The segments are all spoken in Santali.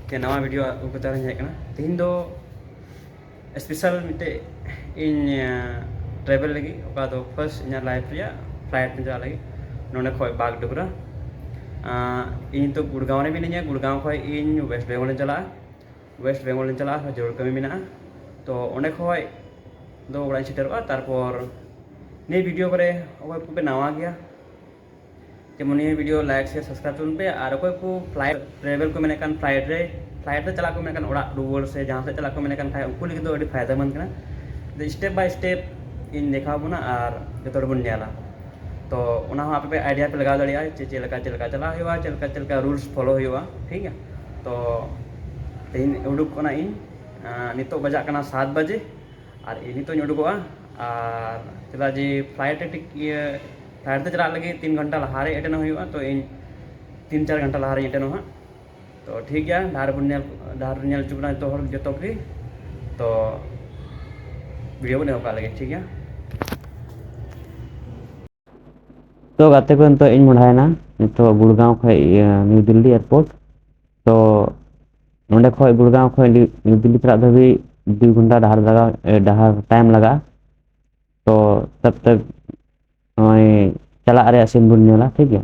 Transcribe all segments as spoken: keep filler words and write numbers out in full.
ᱛᱮ ᱱᱟᱣᱟ ᱵᱷᱤᱰᱤᱭᱳ ᱟᱹᱜᱩ ᱠᱟᱛᱮ ᱞᱤᱧ ᱦᱮᱡ ᱟᱠᱟᱱᱟ᱾ ᱛᱮᱦᱮᱧ ᱫᱚ ᱥᱯᱮᱥᱟᱞ ᱢᱤᱫᱴᱮᱡ ᱤᱧ ᱴᱨᱟᱵᱷᱮᱞ ᱞᱟᱹᱜᱤᱫ, ᱚᱠᱟ ᱫᱚ ᱯᱷᱟᱨᱥᱴ ᱤᱧᱟᱹᱜ ᱞᱟᱭᱤᱯᱷ ᱨᱮᱭᱟᱜ ᱯᱷᱞᱟᱭᱤᱴ ᱛᱮ ᱪᱟᱞᱟᱜ ᱞᱟᱹᱜᱤᱫ᱾ ᱱᱚᱸᱰᱮ ᱠᱷᱚᱡ ᱵᱟᱜᱽᱰᱳᱜᱽᱨᱟ᱾ ᱟᱸ, ᱤᱧ ᱱᱤᱛᱚᱜ ᱜᱩᱲᱜᱟᱸᱣ ᱨᱮ ᱢᱤᱱᱟᱹᱧᱟ᱾ ᱜᱩᱲᱜᱟᱸᱣ ᱠᱷᱚᱡ ᱤᱧ ᱳᱭᱮᱥᱴ ᱵᱮᱝᱜᱚᱞ ᱤᱧ ᱪᱟᱞᱟᱜᱼᱟ᱾ ᱳᱭᱮᱥᱴ ᱵᱮᱝᱜᱚᱞ ᱤᱧ ᱪᱟᱞᱟᱜᱼᱟ, ᱡᱟᱹᱨᱩᱲ ᱠᱟᱹᱢᱤ ᱢᱮᱱᱟᱜᱼᱟ᱾ ᱛᱚ ᱚᱸᱰᱮ ᱠᱷᱚᱡ ᱫᱚ ᱚᱲᱟᱜ ᱤᱧ ᱥᱮᱴᱮᱨᱚᱜᱼᱟ᱾ ᱛᱟᱨᱯᱚᱨ ᱱᱤᱭᱟᱹ ᱵᱷᱤᱰᱤᱭᱳ ᱠᱚᱨᱮ ᱚᱠᱚᱭ ᱠᱚᱯᱮ ᱱᱟᱣᱟ ᱜᱮᱭᱟ, ᱡᱮᱢᱚᱱ ᱱᱤᱭᱟᱹ ᱵᱷᱤᱰᱤᱭᱳ ᱞᱟᱭᱤᱠ, ᱥᱮᱭᱟᱨ, ᱥᱟᱵᱥᱠᱨᱟᱭᱤᱵ ᱛᱟᱵᱚᱱ ᱯᱮ᱾ ᱟᱨ ᱚᱠᱚᱭ ᱠᱚ ᱯᱷᱞᱟᱭᱤᱴ ᱴᱨᱟᱵᱷᱮᱞ ᱠᱚ ᱢᱮᱱᱮᱫ ᱠᱟᱱ, ᱯᱷᱞᱟᱭᱤᱴ ᱨᱮ, ᱯᱷᱞᱟᱭᱤᱴ ᱨᱮ ᱪᱟᱞᱟᱜ ᱠᱚ ᱢᱮᱱᱮᱫ ᱠᱟᱱ, ᱚᱲᱟᱜ ᱨᱩᱣᱟᱹᱲ ᱥᱮ ᱡᱟᱦᱟᱸ ᱥᱮᱫ ᱪᱟᱞᱟᱜ ᱠᱚ ᱢᱮᱱᱮᱫ ᱠᱟᱱ ᱠᱷᱟᱡ, ᱩᱱᱠᱩ ᱞᱟᱹᱜᱤᱫ ᱫᱚ ᱟᱹᱰᱤ ᱯᱷᱟᱭᱫᱟᱢᱟᱱᱫ ᱠᱟᱱᱟ᱾ ᱥᱴᱮᱯ ᱵᱟᱭ ᱥᱴᱮᱯ ᱤᱧ ᱫᱮᱠᱷᱟᱣ ᱵᱚᱱᱟ ᱟᱨ ᱡᱚᱛᱚ ᱦᱚᱲ ᱵᱚᱱ ᱧᱮᱞᱟ᱾ ᱛᱚ ᱚᱱᱟ ᱦᱚᱸ ᱟᱯᱮ ᱯᱮ ᱟᱭᱰᱤᱭᱟ ᱯᱮ ᱞᱟᱜᱟᱣ ᱫᱟᱲᱮᱭᱟᱜᱼᱟ ᱡᱮ ᱪᱮᱫ ᱞᱮᱠᱟ, ᱪᱮᱫ ᱞᱮᱠᱟ ᱪᱟᱞᱟᱜ ᱦᱩᱭᱩᱜᱼᱟ, ᱪᱮᱫ ᱞᱮᱠᱟ, ᱪᱮᱫ ᱞᱮᱠᱟ ᱨᱩᱞᱥ ᱯᱷᱚᱞᱳ ᱦᱩᱭᱩᱜᱼᱟ, ᱴᱷᱤᱠ ᱜᱮᱭᱟ᱾ ᱛᱚ ᱛᱮᱦᱮᱧ ᱩᱰᱩᱠ ᱠᱟᱱᱟ ᱤᱧ, ᱟᱸ, ᱱᱤᱛᱚᱜ ᱵᱟᱡᱟᱜ ᱠᱟᱱᱟ ᱥᱟᱛ ᱵᱟᱡᱮ᱾ ᱟᱨ ᱤᱧ ᱱᱤᱛᱚᱜ ᱤᱧ ᱩᱰᱩᱠᱚᱜᱼᱟ᱾ ᱟᱨ ᱪᱮᱫᱟᱜ ᱡᱮ ᱯᱷᱞᱟᱭᱤᱴ ᱨᱮ ᱴᱤᱠ-, ᱤᱭᱟᱹ, ᱯᱷᱞᱟᱭᱤᱴ ᱛᱮ ᱪᱟᱞᱟᱜ ᱞᱟᱹᱜᱤᱫ ᱛᱤᱱ ᱜᱷᱚᱱᱴᱟ ᱞᱟᱦᱟ ᱨᱮ ᱮᱴᱮᱱᱚᱜ ᱦᱩᱭᱩᱜᱼᱟ, ᱛᱚ ᱤᱧ ᱛᱤᱱ ᱪᱟᱨ ᱜᱷᱚᱱᱴᱟ ᱞᱟᱦᱟ ᱨᱮᱧ ᱮᱴᱮᱱᱚᱜᱼᱟ ᱦᱟᱸᱜ᱾ ᱛᱚ ᱴᱷᱤᱠ ᱜᱮᱭᱟ, ᱰᱟᱦᱟᱨ ᱵᱚᱱ ᱧᱮᱞ, ᱰᱟᱦᱟᱨ ᱧᱮᱞ ᱦᱚᱪᱚ ᱵᱚᱱᱟ ᱡᱚᱛᱚ ᱦᱚᱲ, ᱡᱚᱛᱚ ᱜᱮ᱾ ᱛᱚ ᱵᱷᱤᱰᱤᱭᱳ ᱵᱚᱱ ᱮᱦᱚᱵ ᱠᱟᱜ ᱞᱮᱜᱮ, ᱴᱷᱤᱠ ᱜᱮᱭᱟ᱾ ᱛᱚ ᱜᱟᱛᱮ ᱠᱚ, ᱱᱤᱛᱚᱜ ᱤᱧ ᱢᱚᱦᱰᱟᱭᱮᱱᱟ, ᱱᱤᱛᱚᱜ ᱜᱩᱲᱜᱟᱸᱣ ᱠᱷᱚᱡ, ᱤᱭᱟᱹ, ᱱᱤᱭᱩ ᱫᱤᱞᱞᱤ ᱮᱭᱟᱨᱯᱳᱨᱴ᱾ ᱛᱚ ᱱᱚᱸᱰᱮ ᱠᱷᱚᱡ, ᱜᱩᱲᱜᱟᱸᱣ ᱠᱷᱚᱡ ᱱᱤᱭᱩ, ᱱᱤᱭᱩ ᱫᱤᱞᱞᱤ ᱪᱟᱞᱟᱜ ᱫᱷᱟᱹᱵᱤᱡ ᱫᱩᱭ ᱜᱷᱚᱱᱴᱟ ᱰᱟᱦᱟᱨ ᱞᱟᱜᱟᱣ, ᱮ, ᱰᱟᱦᱟᱨ ᱴᱟᱭᱤᱢ ᱞᱟᱜᱟᱜᱼᱟ᱾ ᱛᱚ ᱛᱟᱵ ᱛᱟᱠ ᱱᱚᱜᱼᱚᱭ ᱪᱟᱞᱟᱜ ᱨᱮᱭᱟᱜ ᱥᱤᱱ ᱵᱚᱱ ᱧᱮᱞᱟ, ᱴᱷᱤᱠ ᱜᱮᱭᱟ᱾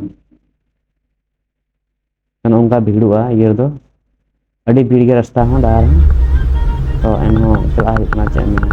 ᱱᱚᱜᱼᱚ ᱱᱚᱝᱠᱟ ᱵᱷᱤᱲᱚᱜᱼᱟ ᱤᱭᱟᱹ ᱨᱮᱫᱚ, ᱟᱹᱰᱤ ᱵᱷᱤᱲ ᱜᱮᱭᱟ ᱨᱟᱥᱛᱟ ᱦᱚᱸ, ᱰᱟᱦᱟᱨ ᱦᱚᱸ᱾ ᱛᱚ ᱮᱱᱦᱚᱸ ᱪᱟᱞᱟᱜ ᱦᱩᱭᱩᱜ ᱠᱟᱱᱟ, ᱪᱮᱫ ᱮᱢ ᱢᱮᱱᱟ᱾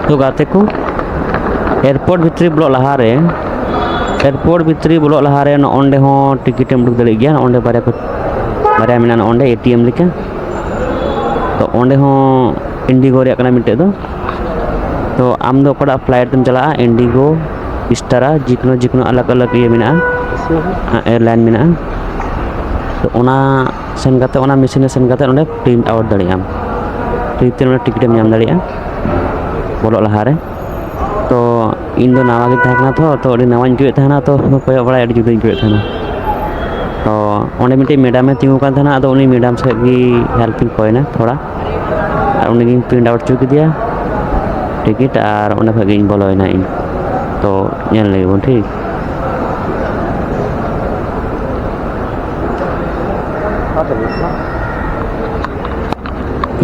ᱛᱚ ᱜᱟᱛᱮ ᱠᱚ, ᱮᱭᱟᱨᱯᱳᱨᱴ ᱵᱷᱤᱛᱨᱤ ᱵᱚᱞᱚᱜ ᱞᱟᱦᱟᱨᱮ, ᱮᱭᱟᱨᱯᱳᱨᱴ ᱵᱷᱤᱛᱨᱤ ᱵᱚᱞᱚᱜ ᱞᱟᱦᱟᱨᱮ ᱱᱚᱜᱼᱚᱸᱰᱮ ᱦᱚᱸ ᱴᱤᱠᱤᱴ ᱮᱢ ᱩᱰᱩᱠ ᱫᱟᱲᱮᱭᱟᱜ ᱜᱮᱭᱟ᱾ ᱱᱚᱜᱼᱚᱸᱰᱮ ᱵᱟᱨᱭᱟ ᱠᱚ, ᱵᱟᱨᱭᱟ ᱢᱮᱱᱟᱜᱼᱟ ᱱᱚᱜᱼᱚᱸᱰᱮ ᱮᱴᱤᱮᱢ ᱞᱮᱠᱟ᱾ ᱛᱚ ᱚᱸᱰᱮ ᱦᱚᱸ ᱤᱱᱰᱤᱜᱳ ᱨᱮᱭᱟᱜ ᱠᱟᱱᱟ ᱢᱤᱫᱴᱮᱡ ᱫᱚ᱾ ᱛᱚ ᱟᱢ ᱫᱚ ᱚᱠᱟᱴᱟᱜ ᱯᱷᱞᱟᱭᱤᱴ ᱛᱮᱢ ᱪᱟᱞᱟᱜᱼᱟ? ᱤᱱᱰᱤᱜᱳ, ᱤᱥᱴᱟᱨᱟ, ᱡᱮᱠᱳᱱᱳ ᱡᱮᱠᱳᱱᱳ ᱟᱞᱟᱜᱽ ᱟᱞᱟᱜᱽ ᱤᱭᱟᱹ ᱢᱮᱱᱟᱜᱼᱟ, ᱮᱭᱟᱨᱞᱟᱭᱤᱱ ᱢᱮᱱᱟᱜᱼᱟ᱾ ᱛᱚ ᱚᱱᱟ ᱥᱮᱱ ᱠᱟᱛᱮ, ᱚᱱᱟ ᱢᱮᱥᱤᱱ ᱨᱮ ᱥᱮᱱ ᱠᱟᱛᱮ ᱚᱸᱰᱮ ᱯᱨᱤᱱᱴ ᱟᱣᱩᱴ ᱫᱟᱲᱮᱭᱟᱜ ᱟᱢ, ᱯᱷᱨᱤ ᱛᱮ ᱚᱸᱰᱮ ᱴᱤᱠᱤᱴ ᱮᱢ ᱧᱟᱢ ᱫᱟᱲᱮᱭᱟᱜᱼᱟ ᱵᱚᱞᱚᱜ ᱞᱟᱦᱟᱨᱮ᱾ ᱛᱚ ᱤᱧ ᱫᱚ ᱱᱟᱣᱟ ᱜᱤᱧ ᱛᱟᱦᱮᱸ ᱠᱟᱱᱟ ᱛᱚ, ᱛᱚ ᱟᱹᱰᱤ ᱱᱟᱣᱟᱧ ᱟᱹᱭᱠᱟᱹᱣᱮᱫ ᱛᱟᱦᱮᱱᱟ, ᱛᱚ ᱠᱚᱭᱚᱜ ᱵᱟᱲᱟᱭ ᱟᱹᱰᱤ ᱡᱩᱫᱟᱹᱧ ᱟᱹᱭᱠᱟᱹᱣᱮᱫ ᱛᱟᱦᱮᱱᱟ᱾ ᱛᱚ ᱚᱸᱰᱮ ᱢᱤᱫᱴᱮᱡ ᱢᱮᱰᱟᱢᱮ ᱛᱤᱸᱜᱩ ᱠᱟᱱ ᱛᱟᱦᱮᱱᱟ, ᱟᱫᱚ ᱩᱱᱤ ᱢᱮᱰᱟᱢ ᱥᱮᱫ ᱜᱮ ᱦᱮᱞᱯ ᱤᱧ ᱠᱚᱭᱮᱱᱟ ᱛᱷᱚᱲᱟ, ᱟᱨ ᱩᱱᱤᱜᱤᱧ ᱯᱨᱤᱱᱴ ᱟᱣᱩᱴ ᱦᱚᱪᱚ ᱠᱮᱫᱮᱭᱟ ᱴᱤᱠᱤᱴ, ᱟᱨ ᱚᱸᱰᱮ ᱠᱷᱚᱡ ᱜᱤᱧ ᱵᱚᱞᱚᱭᱮᱱᱟ ᱤᱧ᱾ ᱛᱚ ᱧᱮᱞ ᱞᱮᱜᱮ ᱵᱚᱱ, ᱴᱷᱤᱠ᱾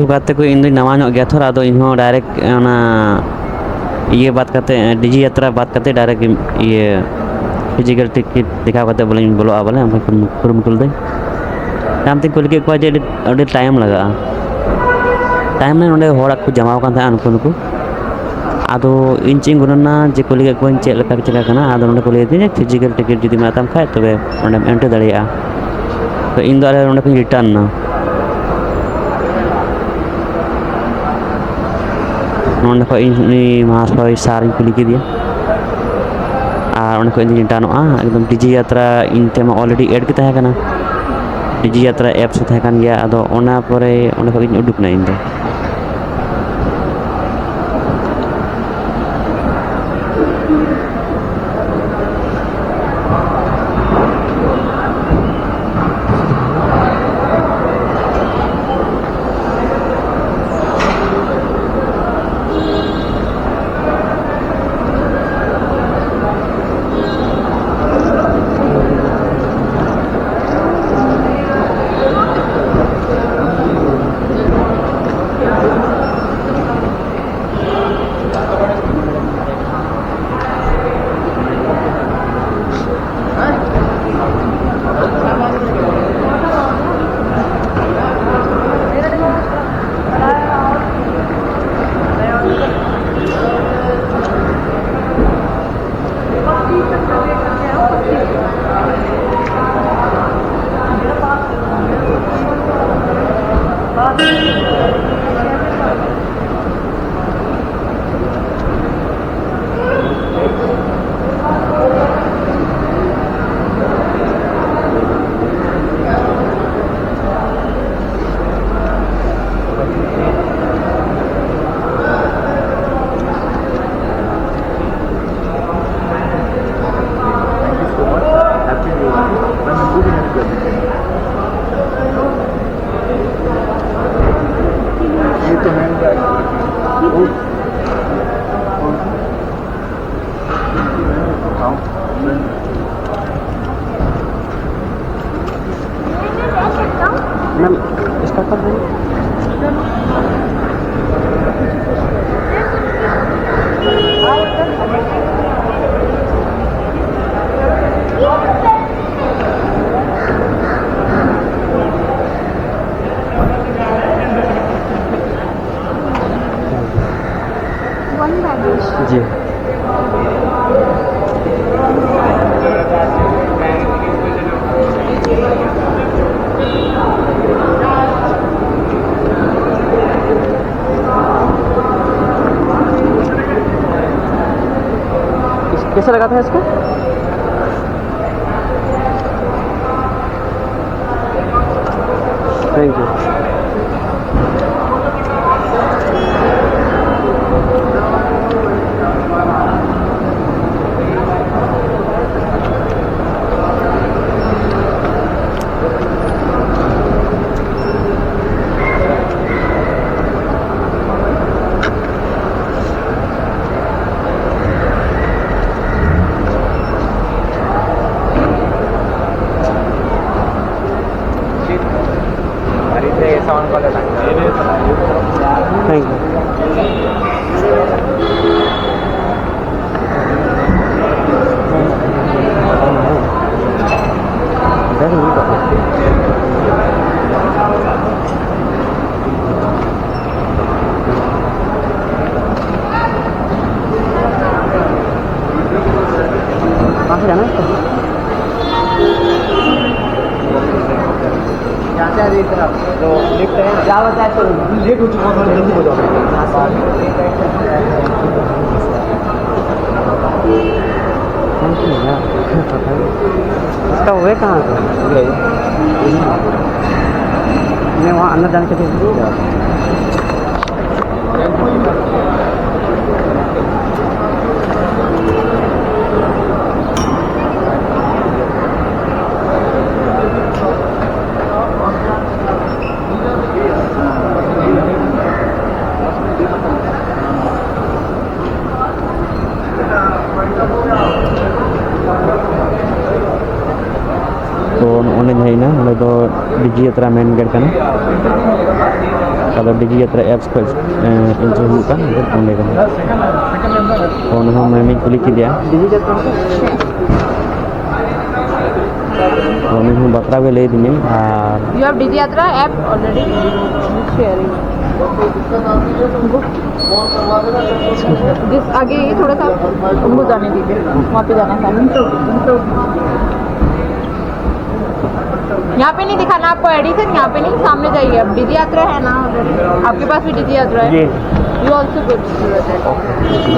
ᱜᱟᱛᱮ ᱠᱚ, ᱤᱧ ᱫᱚᱧ ᱱᱟᱣᱟ ᱧᱚᱜ ᱜᱮᱭᱟ ᱛᱷᱚᱲᱟ, ᱟᱫᱚ ᱤᱧ ᱦᱚᱸ ᱰᱟᱭᱨᱮᱠᱴ ᱚᱱᱟ ᱤᱭᱟᱹ ᱵᱟᱫ ᱠᱟᱛᱮ, ᱰᱤᱡᱤ ᱡᱟᱛᱨᱟ ᱵᱟᱫ ᱠᱟᱛᱮ ᱰᱟᱭᱨᱮᱠᱴ ᱤᱭᱟᱹ ᱯᱷᱤᱡᱤᱠᱮᱞ ᱴᱤᱠᱤᱴ ᱫᱮᱠᱷᱟᱣ ᱠᱟᱛᱮ ᱵᱚᱞᱮᱧ ᱵᱚᱞᱚᱜᱼᱟ ᱵᱚᱞᱮ, ᱚᱱᱠᱟ ᱠᱩᱨᱩᱢᱩᱴᱩ ᱞᱮᱫᱟᱹᱧ᱾ ᱛᱟᱭᱚᱢ ᱛᱮᱧ ᱠᱩᱞᱤ ᱠᱮᱫ ᱠᱚᱣᱟ ᱡᱮ ᱟᱹᱰᱤ, ᱟᱹᱰᱤ ᱴᱟᱭᱤᱢ ᱞᱟᱜᱟᱜᱼᱟ᱾ ᱴᱟᱭᱤᱢ ᱨᱮ ᱱᱚᱸᱰᱮ ᱦᱚᱲ ᱠᱚ ᱡᱟᱢᱟᱣ ᱟᱠᱟᱱ ᱛᱟᱦᱮᱸᱫ ᱩᱱᱠᱩ ᱱᱩᱠᱩ᱾ ᱟᱫᱚ ᱤᱧ ᱪᱮᱫ ᱤᱧ ᱜᱩᱱᱟᱹᱱᱟ ᱡᱮ ᱠᱩᱞᱤ ᱠᱮᱫ ᱠᱚᱣᱟᱧ ᱪᱮᱫ ᱞᱮᱠᱟ ᱪᱤᱠᱟ ᱠᱟᱱᱟ, ᱟᱫᱚ ᱱᱚᱸᱰᱮ ᱠᱚ ᱞᱟᱹᱭ ᱟᱹᱫᱤᱧᱟ ᱯᱷᱤᱡᱤᱠᱮᱞ ᱴᱤᱠᱤᱴ ᱡᱩᱫᱤ ᱢᱮᱱᱟᱜ ᱛᱟᱢ ᱠᱷᱟᱡ ᱛᱚᱵᱮ ᱚᱸᱰᱮᱢ ᱮᱱᱴᱨᱤ ᱫᱟᱲᱮᱭᱟᱜᱼᱟ᱾ ᱛᱚ ᱤᱧ ᱫᱚ ᱟᱞᱮ ᱱᱚᱸᱰᱮ ᱠᱷᱚᱱᱤᱧ ᱨᱤᱴᱟᱨᱱ ᱮᱱᱟ᱾ ᱱᱚᱸᱰᱮ ᱠᱷᱚᱱ ᱤᱧ ᱩᱱᱤ ᱢᱟᱦᱟᱥᱚᱭ ᱥᱟᱨ ᱤᱧ ᱠᱩᱞᱤ ᱠᱮᱫᱮᱭᱟ, ᱟᱨ ᱚᱸᱰᱮ ᱠᱷᱚᱱ ᱤᱧ ᱨᱤᱴᱟᱨᱱᱚᱜᱼᱟ ᱮᱠᱫᱚᱢ ᱰᱤᱡᱤ ᱡᱟᱛᱨᱟ᱾ ᱤᱧ ᱴᱷᱮᱱ ᱢᱟ ᱚᱞᱨᱮᱰᱤ ᱮᱰ ᱜᱮ ᱛᱟᱦᱮᱸ ᱠᱟᱱᱟ, ᱰᱤᱡᱤ ᱡᱟᱛᱨᱟ ᱮᱯᱥ ᱦᱚᱸ ᱛᱟᱦᱮᱸ ᱠᱟᱱ ᱜᱮᱭᱟ᱾ ᱟᱫᱚ ᱚᱱᱟ ᱯᱚᱨᱮ ᱚᱸᱰᱮ ᱠᱷᱚᱱ ᱤᱧ ᱩᱰᱩᱠ ᱮᱱᱟ ᱤᱧ ᱫᱚ᱾ कैसे लगा था इसको? Thank you. Thank you. कहाँ से जाना है इसको? यहाँ से आइए इधर आप। जो लिफ्ट है, क्या बताए तो? लेट हो चुका था, जल्दी हो जाओ। कौन सी है यार? पता नहीं। इसका वे कहाँ से? नहीं, वहाँ अंदर जाने के लिए। ᱛᱚ ᱱᱚᱜᱼᱚᱭ ᱞᱤᱧ ᱦᱮᱡ ᱮᱱᱟ, ᱱᱚᱸᱰᱮ ᱫᱚ ᱰᱤᱡᱤ ᱡᱟᱛᱨᱟ ᱢᱮᱱ ᱜᱮᱴ ᱠᱟᱱᱟ᱾ ᱟᱫᱚ ᱰᱤᱡᱤ ᱡᱟᱛᱨᱟ ᱮᱯᱥ ᱠᱷᱚᱱ, ᱮ, ᱮᱱᱴᱨᱤ ᱦᱩᱭᱩᱜ ᱠᱟᱱ ᱚᱸᱰᱮ ᱠᱟᱱᱟ᱾ ᱛᱚ ᱚᱱᱟ ᱦᱚᱸ ᱢᱮᱢᱤᱧ ᱠᱩᱞᱤ ᱠᱮᱫᱮᱭᱟ᱾ ᱛᱚ ᱩᱱᱤ ᱦᱚᱸ ᱵᱟᱛᱨᱟᱣ ᱜᱮ ᱞᱟᱹᱭ ᱟᱹᱫᱤᱧᱟᱹ᱾ ᱟᱨ You have Digi Yatra app already? Sharing. This आगे ये थोड़ा सा उनको जाने दीजिए, वहाँ पे जाना था। यहाँ पे नहीं दिखाना आपको, एडिसन यहाँ पे नहीं, सामने जाइए। अब डीजे यात्रा है ना उधर, आपके पास भी डीजे यात्रा है। ये। You also good.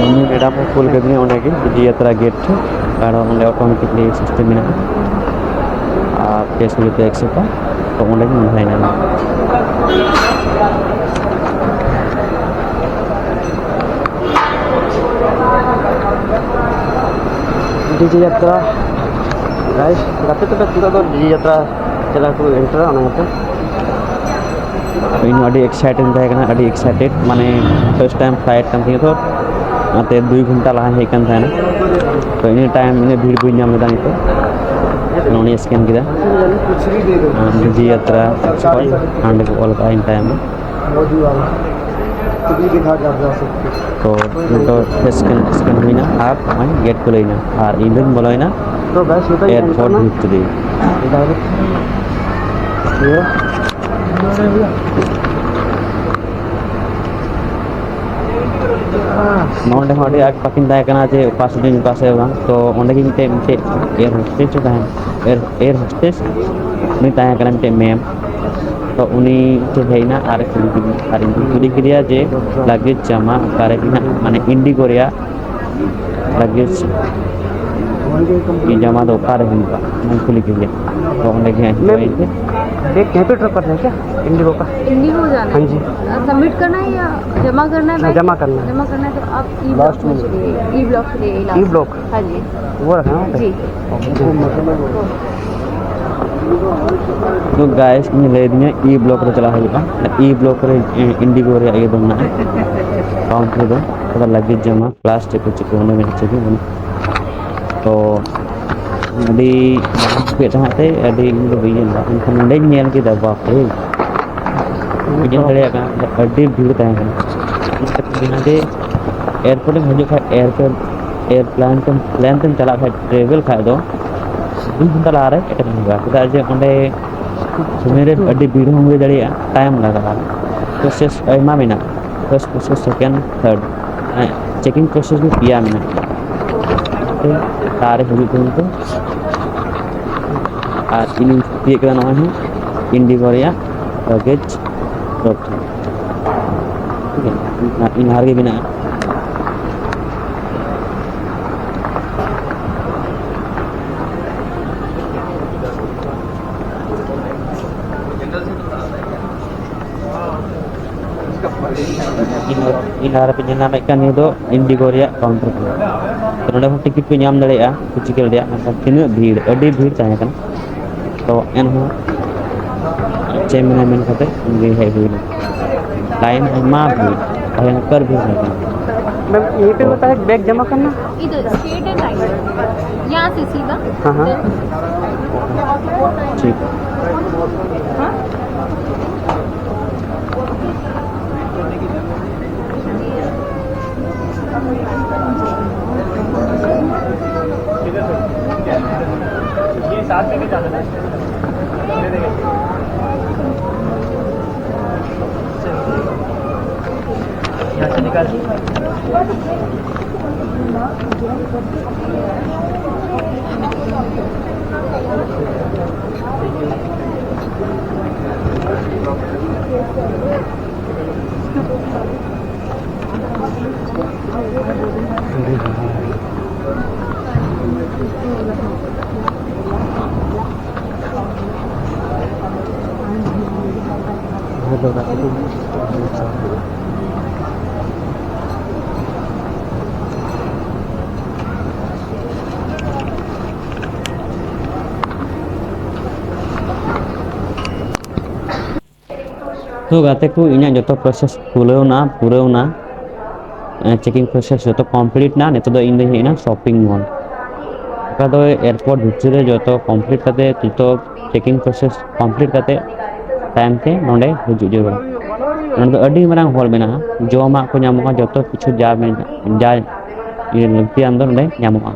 ᱩᱱᱤ ᱢᱮᱰᱟᱢ ᱮ ᱠᱩᱞ ᱠᱟᱹᱫᱤᱧᱟ ᱚᱸᱰᱮ ᱜᱮ ᱰᱤᱡᱤ ᱭᱟᱛᱨᱟ ᱜᱮᱴ ᱴᱷᱮᱱ, ᱠᱟᱨᱚᱱ ᱚᱸᱰᱮ ᱚᱴᱳᱢᱮᱴᱤᱠᱞᱤ ᱥᱤᱥᱴᱮᱢ ᱢᱮᱱᱟᱜᱼᱟ ᱟᱨ ᱠᱮᱥ ᱦᱩᱭᱩᱜ ᱛᱮ ᱮᱠᱥᱮᱯᱴᱟ, ᱛᱚ ᱚᱸᱰᱮ ᱜᱮ ᱢᱚᱱᱮ ᱦᱩᱭᱱᱟ᱾ ᱰᱤᱡᱮ ᱭᱟᱛᱨᱟ ᱜᱟᱭᱤᱥ, ᱜᱟᱛᱮ ᱛᱚᱵᱮ ᱱᱤᱛᱚᱜ ᱫᱚ ᱰᱤᱡᱮ ᱭᱟᱛᱨᱟ ᱪᱟᱞᱟᱜ ᱠᱚ ᱮᱱᱴᱨᱟ, ᱚᱱᱟ ᱤᱭᱟᱹᱛᱮ ᱤᱧ ᱦᱚᱸ ᱟᱹᱰᱤ ᱮᱠᱥᱟᱭᱴᱮᱰ ᱤᱧ ᱛᱟᱦᱮᱸ ᱠᱟᱱᱟ, ᱟᱹᱰᱤ ᱮᱠᱥᱟᱭᱴᱮᱰ, ᱢᱟᱱᱮ ᱯᱷᱟᱨᱥᱴ ᱴᱟᱭᱤᱢ ᱯᱷᱞᱟᱭᱤᱴ ᱠᱟᱱ ᱛᱤᱧᱟᱹ ᱛᱚ, ᱚᱱᱟᱛᱮ ᱫᱩᱭ ᱜᱷᱚᱱᱴᱟ ᱞᱟᱦᱟ ᱦᱮᱡ ᱠᱟᱱ ᱛᱟᱦᱮᱱᱟ᱾ ᱛᱚ ᱤᱱᱟᱹ ᱴᱟᱭᱤᱢ ᱤᱱᱟᱹ ᱵᱷᱤᱲ ᱵᱟᱹᱧ ᱧᱟᱢ ᱞᱮᱫᱟ᱾ ᱱᱤᱛᱚᱜ ᱱᱚᱜᱼᱚᱭ ᱥᱠᱮᱱ ᱠᱮᱫᱟ, ᱰᱤᱡᱮ ᱭᱟᱛᱨᱟ ᱚᱸᱰᱮ ᱠᱚ ᱚᱞ ᱠᱟᱜᱼᱟ ᱤᱧ ᱴᱟᱭᱤᱢ᱾ ᱛᱚ ᱱᱤᱛᱚᱜ ᱥᱠᱮᱱ ᱥᱠᱮᱱ ᱦᱩᱭᱱᱟ ᱟᱨ ᱱᱚᱜᱼᱚᱭ ᱜᱮᱴ ᱠᱷᱩᱞᱟᱹᱭᱱᱟ ᱟᱨ ᱤᱧ ᱫᱚᱧ ᱵᱚᱞᱚᱭᱮᱱᱟ ᱮᱭᱟᱨᱯᱳᱨᱴ ᱵᱷᱤᱛᱨᱤ᱾ ᱱᱚᱰᱮ ᱦᱚᱸ ᱟᱹᱰᱤ ᱟᱸᱴ ᱵᱟᱹᱠᱤᱱ ᱛᱟᱦᱮᱸ ᱠᱟᱱᱟ ᱡᱮ ᱚᱠᱟ ᱥᱮᱫ ᱤᱧ ᱚᱠᱟ ᱥᱮᱫ ᱵᱟᱝ᱾ ᱛᱚ ᱚᱸᱰᱮ ᱜᱮ ᱢᱤᱫᱴᱮᱡ ᱢᱤᱫᱴᱮᱡ ᱮᱭᱟᱨ ᱦᱳᱥᱴᱮᱥ ᱛᱟᱦᱮᱸ ᱮᱭᱟᱨ ᱮᱭᱟᱨ ᱦᱳᱥᱴᱮᱥ ᱩᱱᱤ ᱛᱟᱦᱮᱸ ᱠᱟᱱᱟ ᱢᱤᱫᱴᱮᱡ ᱢᱮᱢ᱾ ᱛᱚ ᱩᱱᱤ ᱴᱷᱮᱱ ᱦᱮᱡ ᱮᱱᱟ ᱟᱨ ᱠᱩᱞᱤ ᱠᱮᱫᱤᱧ ᱟᱨ ᱤᱧ ᱠᱩᱞᱤ ᱠᱮᱫᱮᱭᱟ ᱡᱮ ᱞᱟᱜᱮᱡᱽ ᱡᱟᱢᱟ ᱚᱠᱟᱨᱮ ᱢᱮᱱᱟᱜ, ᱢᱟᱱᱮ ᱤᱱᱰᱤᱜᱳ ᱨᱮᱭᱟᱜ ᱞᱟᱜᱮᱡᱽ ᱡᱟᱢᱟ ᱫᱚ ᱚᱠᱟᱨᱮ ᱦᱩᱭᱩᱜᱼᱟ, ᱚᱱᱟᱧ ᱠᱩᱞᱤ ᱠᱮᱫᱮᱭᱟ᱾ ᱛᱚ ᱚᱸᱰᱮ ᱜᱮ ᱦᱟᱸᱜ ᱤᱧ ᱡᱚᱭᱮᱱ ᱠᱮᱫ᱾ एक यहाँ पे ड्रॉप करना है क्या इंडिगो का? इंडिगो जाना हाँ है। जी। सबमिट करना है या जमा करना है? हाँ, जमा करना है। जमा करना है तो आप ई ब्लॉक में चलिए, ई ब्लॉक चलिए, ई लास्ट। ब्लॉक हाँ जी। वो रखना है वहाँ पे? जी। ᱛᱚ ᱜᱟᱭᱮᱥ ᱤᱧ ᱞᱟᱹᱭ ᱟᱹᱫᱤᱧᱟ ᱤ ᱵᱞᱚᱠ ᱨᱮ ᱪᱟᱞᱟᱜ ᱦᱩᱭᱩᱜᱼᱟ᱾ ᱤ ᱵᱞᱚᱠ ᱨᱮ ᱤᱱᱰᱤᱜᱳ ᱨᱮᱭᱟᱜ ᱤᱭᱟᱹ ᱫᱚ ᱢᱮᱱᱟᱜᱼᱟ, ᱠᱟᱣᱩᱱᱴᱟᱨ ᱫᱚ᱾ ᱛᱷᱚᱲᱟ ᱞᱟᱜᱮᱡᱽ ᱡᱚᱢᱟ, ᱯᱞᱟᱥ ᱪᱮᱫ ᱠᱚ ᱪᱮᱫ ᱠᱚ ᱚᱸᱰᱮ ᱢᱮᱱᱟᱜ ᱪᱮᱫ ᱠᱚ ᱵᱟᱹᱱᱩᱜ᱾ ᱛᱚ ᱟᱹᱰᱤ ᱵᱷᱤᱲ ᱛᱟᱦᱮᱸ ᱛᱮ ᱟᱹᱰᱤ ᱤᱧ ᱫᱚ ᱵᱟᱹᱧ ᱧᱮᱞ ᱞᱮᱫᱟ, ᱢᱮᱱᱠᱷᱟᱱ ᱱᱚᱸᱰᱮᱧ ᱧᱮᱞ ᱠᱮᱫᱟ, ᱵᱟᱯ ᱨᱮ, ᱵᱩᱡᱷᱟᱹᱣ ᱫᱟᱲᱮᱭᱟᱜ ᱠᱟᱱᱟ ᱟᱹᱰᱤ ᱵᱷᱤᱲ ᱛᱟᱦᱮᱸ ᱠᱟᱱᱟ᱾ ᱚᱱᱟᱛᱮ ᱮᱭᱟᱨᱯᱳᱨᱴ ᱮᱢ ᱦᱤᱡᱩᱜ ᱠᱷᱟᱱ ᱮᱭᱟᱨᱯᱳᱨᱴ ᱮᱭᱟᱨᱯᱞᱮᱱ ᱛᱮᱢ ᱯᱞᱮᱱ ᱛᱮᱢ ᱪᱟᱞᱟᱜ ᱠᱷᱟᱱ, ᱴᱨᱮᱵᱷᱮᱞ ᱠᱷᱟᱱ ᱫᱚ ᱫᱩ ᱜᱷᱚᱱᱴᱟ ᱞᱟᱦᱟ ᱨᱮ ᱮᱴᱮᱱ ᱦᱩᱭᱩᱜᱼᱟ, ᱪᱮᱫᱟᱜ ᱡᱮ ᱚᱸᱰᱮ ᱥᱚᱢᱚᱭ ᱨᱮ ᱟᱹᱰᱤ ᱵᱷᱤᱲ ᱦᱚᱸ ᱦᱩᱭ ᱫᱟᱲᱮᱭᱟᱜᱼᱟ, ᱴᱟᱭᱤᱢ ᱞᱟᱜᱟᱜᱼᱟ᱾ ᱯᱨᱚᱥᱮᱥ ᱟᱭᱢᱟ ᱢᱮᱱᱟᱜᱼᱟ, first process, second, third, checking process ᱜᱮ ᱯᱮᱭᱟ ᱢᱮᱱᱟᱜᱼᱟ᱾ ᱚᱱᱟᱛᱮ ᱞᱟᱦᱟ ᱨᱮ ᱦᱤᱡᱩᱜ ᱛᱟᱵᱚᱱ ᱯᱮ᱾ ᱟᱨ ᱤᱧᱤᱧ ᱛᱤᱭᱟᱹᱜ ᱠᱮᱫᱟ ᱱᱚᱜᱼᱚᱭ ᱦᱚᱸ ᱤᱱᱰᱤᱜᱳ ᱨᱮᱭᱟᱜ ᱞᱚᱜᱮᱡᱽ ᱰᱨᱚᱯ ᱴᱷᱮᱱ᱾ ᱴᱷᱤᱠ ᱜᱮᱭᱟ, ᱤᱧ ᱞᱟᱦᱟ ᱨᱮᱜᱮ ᱢᱮᱱᱟᱜᱼᱟ᱾ ᱤᱧ ᱞᱟᱦᱟ ᱨᱮᱯᱮ ᱧᱮᱞ ᱧᱟᱢᱮᱫ ᱠᱟᱱ, ᱱᱤᱭᱟᱹ ᱫᱚ ᱤᱱᱰᱤᱜᱳ ᱨᱮᱭᱟᱜ ᱠᱟᱣᱩᱱᱴᱟᱨ ᱠᱟᱱᱟ᱾ ᱛᱚ, ᱱᱚᱸᱰᱮ ᱦᱚᱸ ᱴᱤᱠᱤᱴ ᱯᱮ ᱧᱟᱢ ᱫᱟᱲᱮᱭᱟᱜᱼᱟ ᱯᱷᱤᱡᱤᱠᱮᱞ ᱨᱮᱭᱟᱜ, ᱢᱮᱱᱠᱷᱟᱱ ᱛᱤᱱᱟᱹᱜ ᱵᱷᱤᱲ, ᱟᱹᱰᱤ ᱵᱷᱤᱲ ᱛᱟᱦᱮᱸ ᱠᱟᱱᱟ᱾ ᱛᱚ, ᱮᱱᱦᱚᱸ ᱪᱮᱫ ᱮᱢ ᱢᱮᱱᱟ ᱢᱮᱱ ᱠᱟᱛᱮ ᱜᱮ ᱦᱮᱡ ᱦᱩᱭ ᱮᱱᱟ᱾ ᱞᱟᱭᱤᱱ ᱟᱭᱢᱟ ᱵᱷᱤᱲ, ᱵᱷᱚᱭᱚᱝᱠᱚᱨ ᱵᱷᱤᱲ ᱛᱟᱦᱮᱸ ᱠᱟᱱᱟ᱾ मैम, यहीं पे तो होता है, बैग जमा करना। इधर स्ट्रेट है, लाइन। यहाँ से सीधा। हाँ, हाँ। ठीक। हाँ? ये साथ में भी जाना है। यहाँ से निकाल। ᱛᱚ ᱜᱟᱛᱮ ᱠᱚ, ᱤᱧᱟᱹᱜ ᱡᱚᱛᱚ ᱯᱨᱚᱥᱮᱥ ᱠᱷᱩᱞᱟᱹᱣ ᱱᱟ, ᱯᱩᱨᱟᱹᱣ ᱱᱟ᱾ ᱪᱮᱠᱤᱝ ᱯᱨᱚᱥᱮᱥ ᱡᱚᱛᱚ ᱠᱚᱢᱯᱞᱤᱴ ᱱᱟ᱾ ᱱᱤᱛᱚᱜ ᱫᱚ ᱤᱧ ᱫᱚᱧ ᱦᱮᱡ ᱮᱱᱟ ᱥᱚᱯᱤᱝ ᱢᱚᱞ᱾ ᱚᱠᱟ ᱫᱚ ᱮᱭᱟᱨᱯᱳᱨᱴ ᱵᱷᱤᱛᱨᱤ ᱨᱮ ᱡᱚᱛᱚ ᱠᱚᱢᱯᱞᱤᱴ ᱠᱟᱛᱮ, ᱡᱚᱛᱚ ᱪᱮᱠᱤᱝ ᱯᱨᱚᱥᱮᱥ ᱠᱚᱢᱯᱞᱤᱴ ᱠᱟᱛᱮ ᱛᱟᱭᱚᱢ ᱛᱮ ᱱᱚᱰᱮ ᱦᱤᱡᱩᱜ ᱡᱟᱹᱨᱩᱲᱟ᱾ ᱱᱚᱰᱮ ᱫᱚ ᱟᱹᱰᱤ ᱢᱟᱨᱟᱝ ᱦᱚᱞ ᱢᱮᱱᱟᱜᱼᱟ, ᱡᱚᱢᱟᱜ ᱠᱚ ᱧᱟᱢᱚᱜᱼᱟ, ᱡᱚᱛᱚ ᱠᱤᱪᱷᱩ ᱡᱟ ᱢᱮᱱᱟᱜᱼᱟ, ᱡᱟ ᱤᱭᱟᱹ ᱞᱟᱹᱠᱛᱤᱭᱟᱱ ᱫᱚ ᱱᱚᱰᱮ ᱧᱟᱢᱚᱜᱼᱟ᱾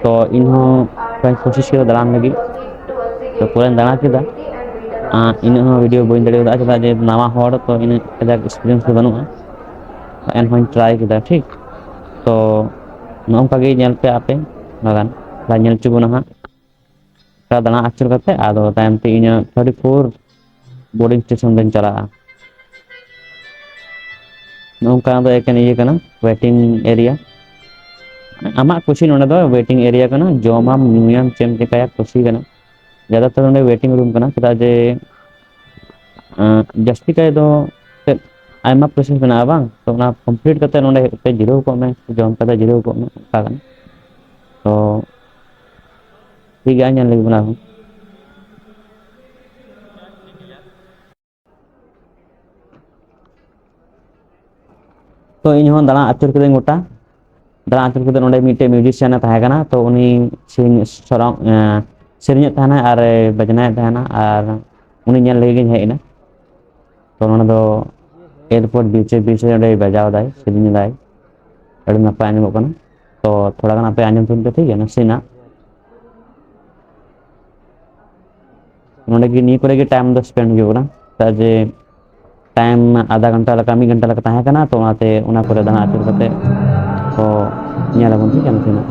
ᱛᱚ ᱤᱧ ᱦᱚᱸ ᱯᱨᱟᱭ ᱠᱳᱥᱤᱥ ᱠᱮᱫᱟ ᱫᱟᱬᱟᱱ ᱞᱟᱹᱜᱤᱫ, ᱛᱚ ᱯᱩᱨᱟᱹᱧ ᱫᱟᱬᱟ ᱠᱮᱫᱟ᱾ ᱟᱨ ᱤᱱᱟᱹᱜ ᱦᱚᱸ ᱵᱷᱤᱰᱤᱭᱳ ᱵᱟᱹᱧ ᱫᱟᱲᱮ ᱠᱟᱫᱟ, ᱪᱮᱫᱟᱜ ᱡᱮ ᱱᱟᱣᱟ ᱦᱚᱲ ᱛᱚ, ᱤᱱᱟᱹᱜ ᱠᱟᱡᱟᱠ ᱮᱠᱥᱯᱤᱨᱤᱭᱮᱱᱥ ᱫᱚ ᱵᱟᱹᱱᱩᱜᱼᱟ᱾ ᱮᱱᱦᱚᱸᱧ ᱴᱨᱟᱭ ᱠᱮᱫᱟ, ᱴᱷᱤᱠ᱾ ᱛᱚ ᱱᱚᱜᱼᱚ ᱱᱚᱝᱠᱟ ᱜᱮ ᱧᱮᱞ ᱯᱮ ᱟᱯᱮ ᱵᱟᱜᱟᱱ, ᱧᱮᱞ ᱦᱚᱪᱚ ᱵᱚᱱᱟ ᱦᱟᱸᱜ᱾ ᱫᱟᱬᱟ ᱟᱹᱪᱩᱨ ᱠᱟᱛᱮ ᱟᱫᱚ ᱛᱟᱭᱚᱢ ᱛᱮ ᱤᱧᱟᱹᱜ thirty four boarding station ᱨᱮᱧ ᱪᱟᱞᱟᱜᱼᱟ᱾ ᱱᱚᱝᱠᱟ ᱫᱚ ᱮᱠᱮᱱ ᱤᱭᱟᱹ ᱠᱟᱱᱟ, waiting area᱾ ᱟᱢᱟᱜ ᱠᱩᱥᱤ ᱱᱚᱰᱮ ᱫᱚ waiting area ᱠᱟᱱᱟ, ᱡᱚᱢᱟᱢ ᱧᱩᱭᱟᱢ ᱪᱮᱫ ᱮᱢ ᱪᱮᱠᱟᱭᱟ ᱠᱩᱥᱤ ᱠᱟᱱᱟ᱾ ᱡᱟᱫᱟᱛᱚᱨ ᱱᱚᱰᱮ waiting room ᱠᱟᱱᱟ, ᱪᱮᱫᱟᱜ ᱡᱮ ᱟᱸ, ᱡᱟᱹᱥᱛᱤ ᱠᱟᱭ ᱫᱚ ᱪᱮᱫ ᱟᱭᱢᱟ process ᱢᱮᱱᱟᱜᱼᱟ ᱵᱟᱝ? ᱛᱚ ᱚᱱᱟ complete ᱠᱟᱛᱮ ᱱᱚᱰᱮ ᱦᱮᱡ ᱠᱟᱛᱮ ᱡᱤᱨᱟᱹᱣ ᱠᱚᱜ ᱢᱮ, ᱡᱚᱢ ᱠᱟᱛᱮ ᱡᱤᱨᱟᱹᱣ ᱠᱚᱜ ᱢᱮ, ᱚᱱᱠᱟ ᱠᱟᱱᱟ᱾ ᱛᱚ ᱴᱷᱤᱠ ᱜᱮᱭᱟ, ᱧᱮᱞ ᱞᱟᱹᱜᱤᱫ ᱵᱚᱱᱟ ᱟᱨᱦᱚᱸ᱾ ᱛᱚ ᱤᱧ ᱦᱚᱸ ᱫᱟᱬᱟ ᱟᱹᱪᱩᱨ ᱠᱤᱫᱟᱹᱧ ᱜᱚᱴᱟ᱾ ᱫᱟᱬᱟ ᱟᱹᱪᱩᱨ ᱠᱟᱛᱮ ᱱᱚᱰᱮ ᱢᱤᱫᱴᱮᱡ musician ᱮ ᱛᱟᱦᱮᱸ ᱠᱟᱱᱟ, ᱛᱚ ᱩᱱᱤ ᱥᱮᱨᱮᱧ ᱥᱚᱨᱚᱝ-, ᱮᱸ, ᱥᱮᱨᱮᱧᱮᱫ ᱛᱟᱦᱮᱱᱟᱭ ᱟᱨ ᱵᱟᱡᱽᱱᱟᱭᱮᱫ ᱛᱟᱦᱮᱱᱟ, ᱟᱨ ᱩᱱᱤ ᱧᱮᱞ ᱞᱟᱹᱜᱤᱫ ᱜᱤᱧ ᱦᱮᱡ ᱮᱱᱟ᱾ ᱛᱚ ᱱᱚᱰᱮ ᱫᱚ ᱮᱨᱯᱚᱨ ᱵᱤᱪᱮ ᱵᱤᱪᱮ ᱚᱸᱰᱮ ᱵᱟᱡᱟᱣ ᱫᱟᱭ, ᱥᱮᱨᱮᱧ ᱫᱟᱭ, ᱟᱹᱰᱤ ᱱᱟᱯᱟᱭ ᱟᱸᱡᱚᱢᱚᱜ ᱠᱟᱱᱟ᱾ ᱛᱚ ᱛᱷᱚᱲᱟ ᱜᱟᱱ ᱟᱯᱮ ᱟᱸᱡᱚᱢ ᱛᱟᱵᱚᱱ ᱯᱮ, ᱴᱷᱤᱠ ᱜᱮᱭᱟ, ᱱᱟᱥᱮᱱᱟᱜ᱾ ᱱᱚᱰᱮ ᱜᱮ, ᱱᱤᱭᱟᱹ ᱠᱚᱨᱮ ᱜᱮ time ᱫᱚ spend ᱦᱩᱭᱩᱜ ᱠᱟᱱᱟ, ᱪᱮᱫᱟᱜ ᱡᱮ time ᱟᱫᱷᱟ ᱜᱷᱚᱱᱴᱟ ᱞᱮᱠᱟ, ᱢᱤᱫ ᱜᱷᱚᱱᱴᱟ ᱞᱮᱠᱟ ᱛᱟᱦᱮᱸ ᱠᱟᱱᱟ, ᱛᱚ ᱚᱱᱟᱛᱮ ᱚᱱᱟ ᱠᱚᱨᱮ ᱫᱟᱬᱟ ᱟᱹᱪᱩᱨ ᱠᱟᱛᱮ ᱛᱚ ᱧᱮᱞ ᱟᱵᱚᱱ, ᱴᱷᱤᱠ ᱜᱮᱭᱟ, ᱱᱟᱥᱮᱱᱟᱜ᱾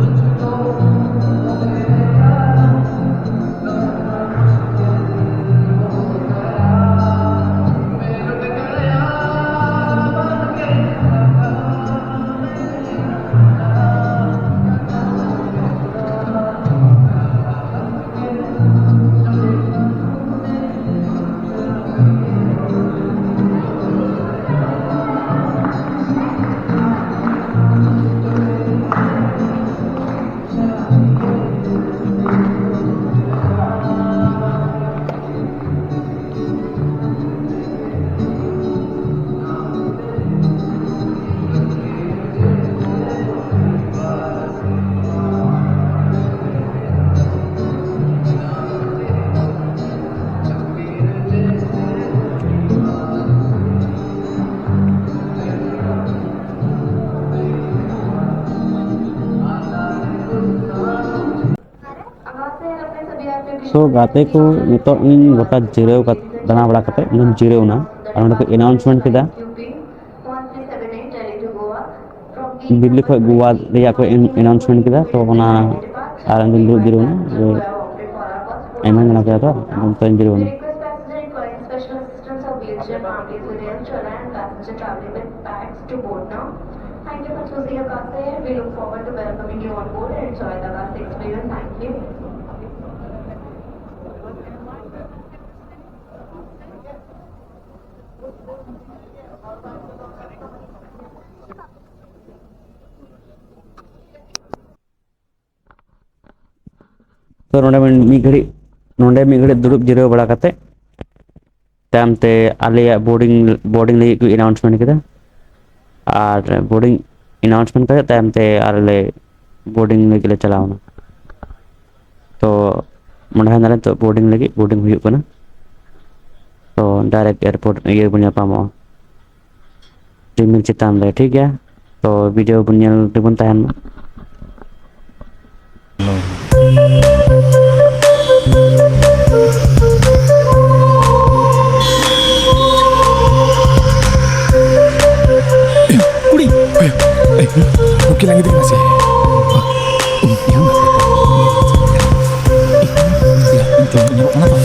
So ᱜᱟᱛᱮ ᱠᱚ, ᱱᱤᱛᱚᱜ ᱤᱧ ᱜᱚᱴᱟ ᱡᱤᱨᱟᱹᱣ ᱠᱟᱛᱮ, ᱫᱟᱬᱟ ᱵᱟᱲᱟ ᱠᱟᱛᱮ ᱤᱧ ᱡᱤᱨᱟᱹᱣ ᱮᱱᱟ᱾ ᱟᱨ ᱚᱸᱰᱮ ᱠᱚ announcement ᱠᱮᱫᱟ, ᱫᱤᱞᱞᱤ ᱠᱷᱚᱱ ᱜᱳᱣᱟ ᱨᱮᱭᱟᱜ ᱠᱚ ᱮᱱ-, announcement ᱠᱮᱫᱟ᱾ ᱛᱚ ᱚᱱᱟ ᱟᱨ ᱤᱧ ᱫᱩᱧ ᱫᱩᱲᱩᱵ ᱡᱤᱨᱟᱹᱣ ᱮᱱᱟ᱾ ᱡᱮ ᱟᱭᱢᱟ ᱧᱮᱞ ᱠᱮᱫᱟ ᱛᱚ, ᱟᱫᱚ ᱱᱤᱛᱚᱜ ᱤᱧ ᱵᱤᱨᱤᱫ ᱮᱱᱟ᱾ Request passengers requiring special assistance or wheelchair families with elderly children and passenger traveling with bags to board now. Thank you for choosing your passenger. We look forward to welcoming you on board and enjoy the bus experience. Thank you. ᱛᱚ ᱱᱚᱰᱮ ᱢᱤᱫ ᱜᱷᱟᱹᱲᱤᱡ, ᱱᱚᱰᱮ ᱢᱤᱫ ᱜᱷᱟᱹᱲᱤᱡ ᱫᱩᱲᱩᱵ ᱡᱤᱨᱟᱹᱣ ᱵᱟᱲᱟ ᱠᱟᱛᱮ, ᱛᱟᱭᱚᱢ ᱛᱮ ᱟᱞᱮᱭᱟᱜ ᱵᱳᱨᱰᱤᱝ, ᱵᱳᱨᱰᱤᱝ ᱞᱟᱹᱜᱤᱫ ᱠᱚ ᱟᱱᱟᱣᱩᱱᱥᱢᱮᱱᱴ ᱠᱮᱫᱟ᱾ ᱟᱨ ᱵᱳᱨᱰᱤᱝ ᱟᱱᱟᱣᱩᱱᱥᱢᱮᱱᱴ ᱠᱟᱛᱮ ᱛᱟᱭᱚᱢ ᱛᱮ ᱟᱞᱮ ᱵᱳᱨᱰᱤᱝ ᱞᱟᱹᱜᱤᱫ ᱞᱮ ᱪᱟᱞᱟᱣ ᱮᱱᱟ᱾ ᱛᱚ ᱱᱚᱰᱮ ᱦᱚᱸ ᱱᱤᱛᱚᱜ ᱵᱳᱨᱰᱤᱝ ᱞᱟᱹᱜᱤᱫ ᱵᱳᱨᱰᱤᱝ ᱦᱩᱭᱩᱜ ᱠᱟᱱᱟ᱾ ᱛᱚ ᱰᱟᱭᱨᱮᱠᱴ ᱮᱭᱟᱨᱯᱳᱨᱴ ᱤᱭᱟᱹ ᱵᱚᱱ ᱧᱟᱯᱟᱢᱚᱜᱼᱟ᱾ ᱨᱤᱢᱤᱞ ᱪᱮᱛᱟᱱ ᱨᱮ, ᱴᱷᱤᱠ ᱜᱮᱭᱟ᱾ ᱛᱚ ᱵᱷᱤᱰᱤᱭᱳ ᱵᱚᱱ ᱧᱮᱞ ᱨᱮᱵᱚᱱ ᱛᱟᱦᱮᱱ ᱢᱟ᱾ ᱠᱩᱲᱤ, ᱮ, ᱮ, ᱱᱩᱠᱤᱱ ᱞᱟᱹᱜᱤᱫ ᱜᱮ ᱢᱟᱥᱮ᱾ ᱧᱟᱢ᱾ ᱧᱟᱢᱚᱜ ᱠᱟᱱᱟ ᱛᱚ?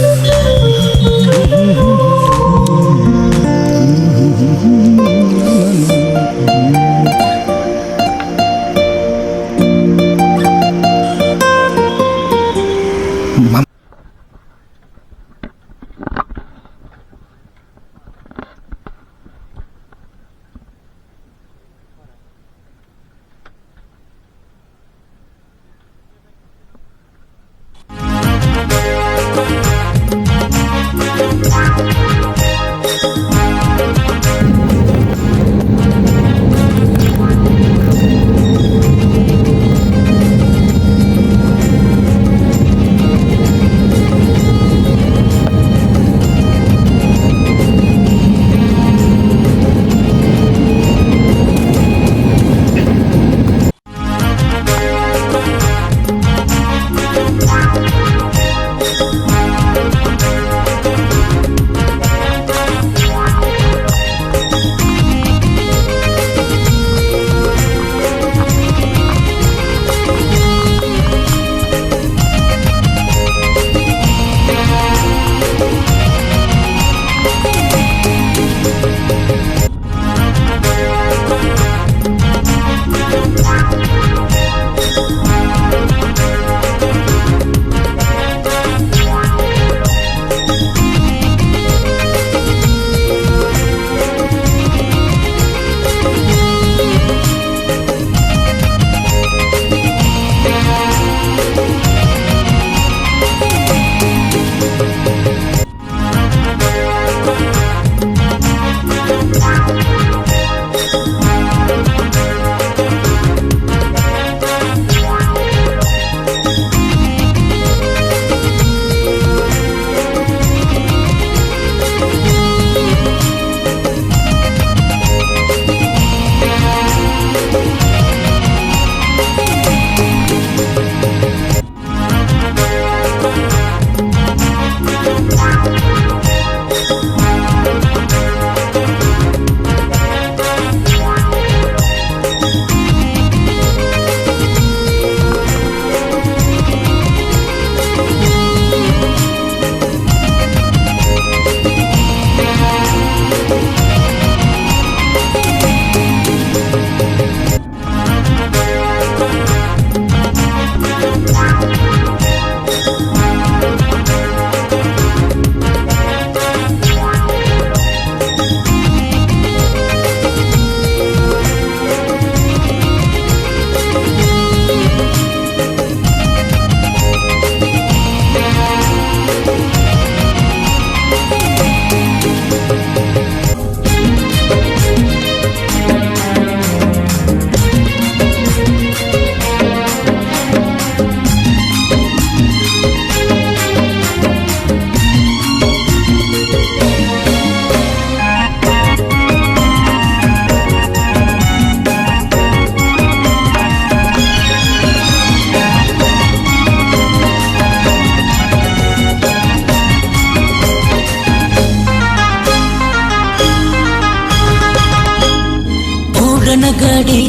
ᱜᱟᱹᱰᱤ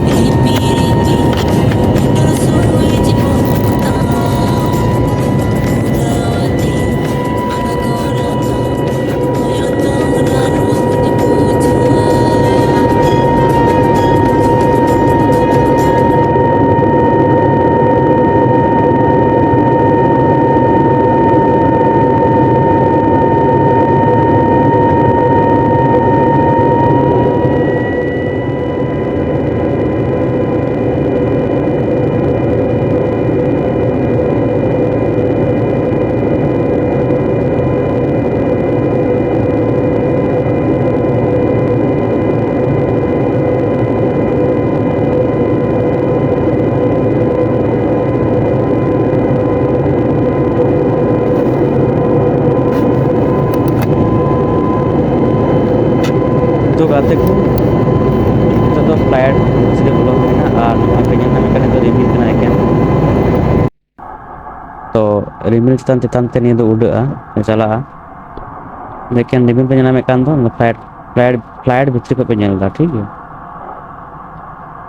ᱨᱤᱯᱤ ᱨᱤᱯᱤ ᱢᱚᱴᱚᱨ ᱥᱩᱭᱤᱪ ᱵᱚᱱᱫ ᱛᱟᱢ᱾ ᱛᱚ ᱜᱟᱛᱮ ᱠᱚ, ᱱᱤᱛᱚᱜ ᱫᱚ ᱯᱷᱞᱟᱭᱤᱴ ᱵᱷᱤᱛᱨᱤ ᱨᱮ ᱵᱚᱞᱚ ᱦᱩᱭᱱᱟ ᱟᱨ ᱱᱚᱣᱟ ᱯᱮ ᱧᱮᱞ ᱧᱟᱢᱮᱫ ᱠᱟᱱᱟ, ᱱᱤᱛᱚᱜ ᱨᱤᱢᱤᱞ ᱠᱟᱱᱟ ᱮᱠᱮᱱ᱾ ᱛᱚ ᱨᱤᱢᱤᱞ ᱪᱮᱛᱟᱱ ᱪᱮᱛᱟᱱ ᱛᱮ ᱱᱤᱭᱟᱹ ᱫᱚ ᱩᱰᱟᱹᱜᱼᱟ, ᱪᱟᱞᱟᱜᱼᱟ᱾ ᱮᱠᱮᱱ ᱨᱤᱢᱤᱞ ᱯᱮ ᱧᱮᱞ ᱧᱟᱢᱮᱫ ᱠᱟᱱ ᱫᱚ, ᱯᱷᱞᱟᱭᱤᱴ, ᱯᱷᱞᱟᱭᱤᱴ, ᱯᱷᱞᱟᱭᱤᱴ ᱵᱷᱤᱛᱨᱤ ᱠᱷᱚᱱ ᱯᱮ ᱧᱮᱞ ᱮᱫᱟ, ᱴᱷᱤᱠ ᱜᱮᱭᱟ᱾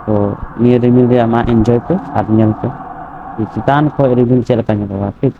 ᱛᱚ ᱱᱤᱭᱟᱹ ᱨᱤᱢᱤᱞ ᱨᱮᱭᱟᱜ ᱢᱟ ᱮᱱᱡᱚᱭ ᱯᱮ ᱟᱨ ᱧᱮᱞ ᱯᱮ, ᱪᱮᱛᱟᱱ ᱠᱷᱚᱱ ᱨᱤᱢᱤᱞ ᱪᱮᱫ ᱞᱮᱠᱟ ᱧᱮᱞᱚᱜᱼᱟ, ᱴᱷᱤᱠ᱾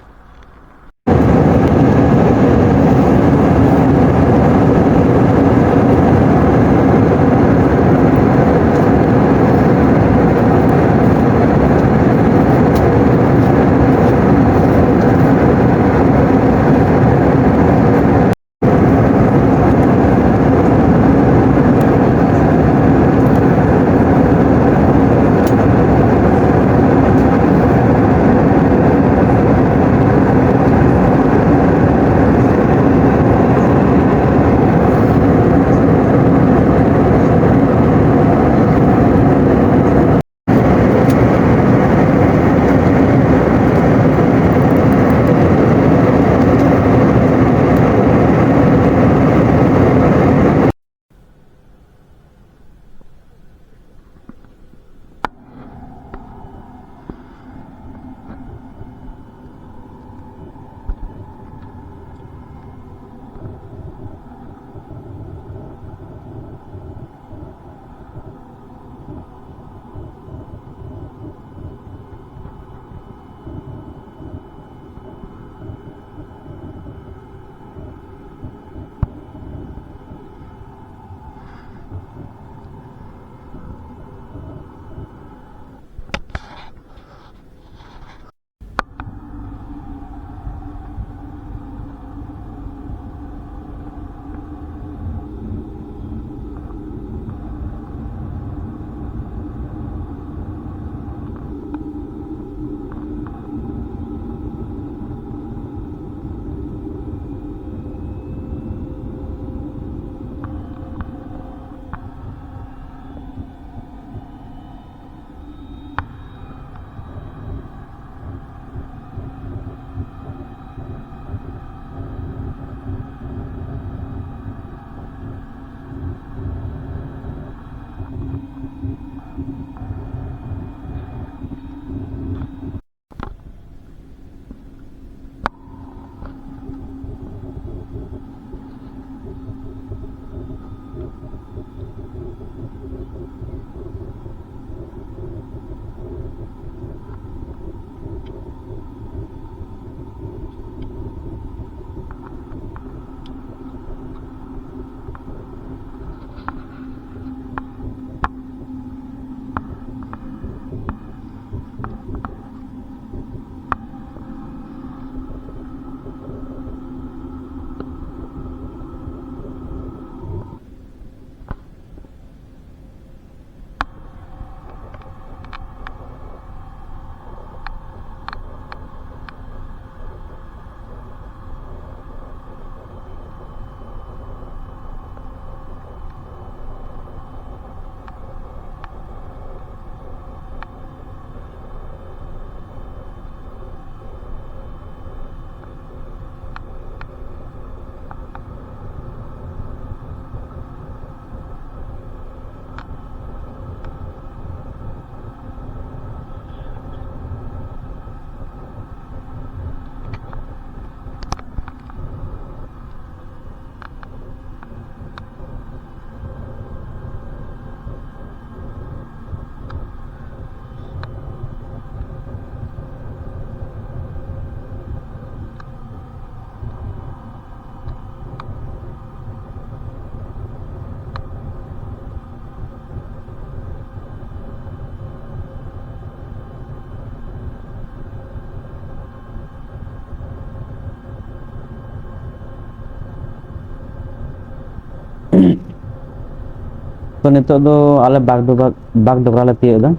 ᱛᱚ ᱱᱤᱛᱚᱜ ᱫᱚ ᱟᱞᱮ ᱵᱟᱜᱽᱰᱚᱜᱽᱨᱟ, ᱵᱟᱜᱽᱰᱚᱜᱽᱨᱟ ᱞᱮ ᱛᱤᱭᱳᱜ ᱮᱫᱟ᱾